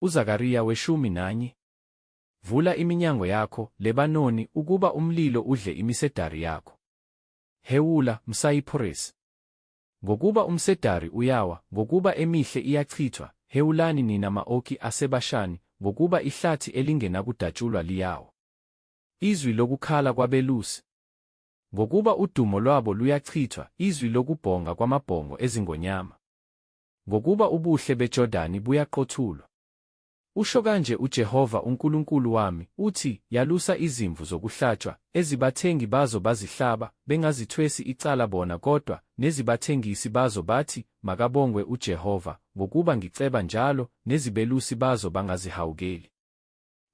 UZakariya 11. Vula iminyango yakho, Lebanoni, ukuba umlilo udle imisedari yakho. Hewula, msayipuresi. Ngokuba umsedari uyawa, ngokuba emihle iyachithwa, hewulani nina ma-oki aseBashani, ngokuba ihlathi elingenakudatshulwa liyawa. Izwi lokukhala kwabelusi. Ngokuba udumo lwabo luyachithwa, izwi lokubhonga kwamabhongo ezingonyama. Ngokuba ubuhle beJordani buyaqothulwa. Usho kanje uJehova uNkulunkulu wami, uthi, Yalusa izimvu zokuhlatshwa, ezibathengi bazo bazihlaba, bengazithwesi icala bona kodwa, nezibathengisi bazo bathi, Makabongwe uJehova, ngokuba ngiceba njalo, nezibelusi bazo bangazihawukeli.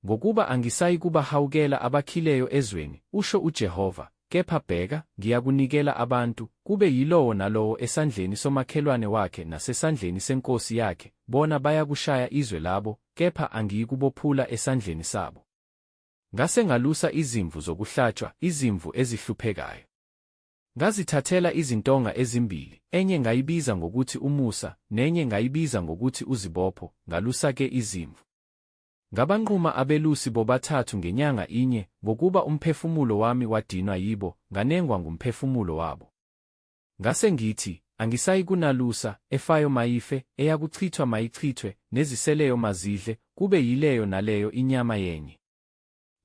Ngokuba angisayikubahawukela abakhileyo ezweni, usho uJehova, kepha bheka, ngiyakunikela abantu, kube yilowo nalowo esandleni somakhelwane wakhe nasesandleni senkosi yakhe, bona bayakushaya izwe labo, kepha angiyikubophula esandleni sabo. Ngase ngalusa izimvu zokuhlatshwa, izimvu ezihluphekayo. Ngazithathela izintonga ezimbili, enye ngayibiza ngokuthi uMusa, nenye ngayibiza ngokuthi uZibopho, ngalusa-ke izimvu. Ngabanquma abelusi bobathathu ngenyanga inye, ngokuba umphefumulo wami wadinwa yibo, nganengwa ngumphefumulo wabo. Ngase ngithi, Angisayikunalusa, efayo mayife, eyakuchithwa mayichithwe, neziseleyo mazidle, kube yileyo naleyo inyama yenye.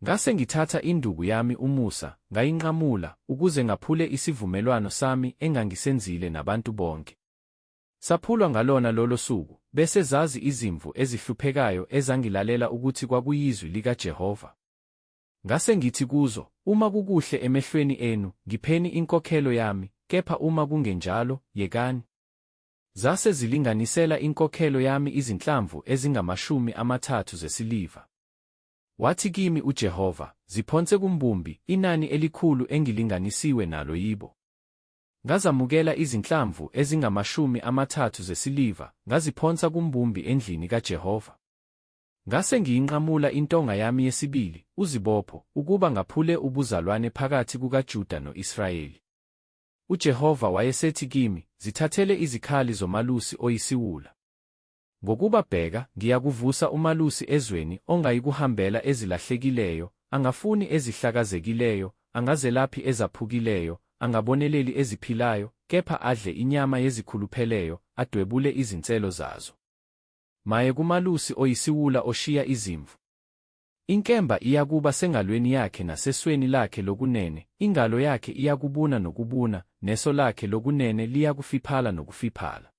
Ngase ngithatha induku yami uMusa, ngayinqamula, ukuze ngaphule isivumelwano sami engangisenzile nabantu bonke. Saphulwa ngalona lolo suku, bese zazi izimvu ezihluphekayo ezangilalela ukuthi kwakuyizwi likaJehova. Ngase ngithi kuzo, Uma kukuhle emehlweni enu, ngipheni inkokhelo yami, kepha uma kungenjalo, yekani. Zase zilinganisela inkokhelo yami izinhlamvu ezingamashumi amathathu zesiliva. Wathi kimi uJehova, Ziphonse kumbumbi, inani elikhulu engilinganisiwe nalo yibo. Ngazamukela izinhlamvu ezingamashumi amathathu zesiliva, ngaziphonsa kumbumbi endlini kaJehova. Ngase ngiyinqamula intonga yami yesibili, uZibopho, ukuba ngaphule ubuzalwane phakathi kukaJuda no-Israyeli. UJehova wayesethi kimi, Zithathele izikhali zomalusi oyisiwula. Ngokuba bheka, ngiyakuvusa umalusi ezweni ongayikuhambela ezilahlekileyo, angafuni ezihlakazekileyo, angazelaphi ezaphukileyo, angaboneleli eziphilayo, kepha adle inyama yezikhulupheleyo, adwebule izinselo zazo. Maye kumalusi oyisiwula oshiya izimvu! Inkemba iyakuba sengalweni yakhe nasesweni lakhe lokunene, ingalo yakhe iyakubuna nokubuna, neso lakhe lokunene liyakufiphala nokufiphala.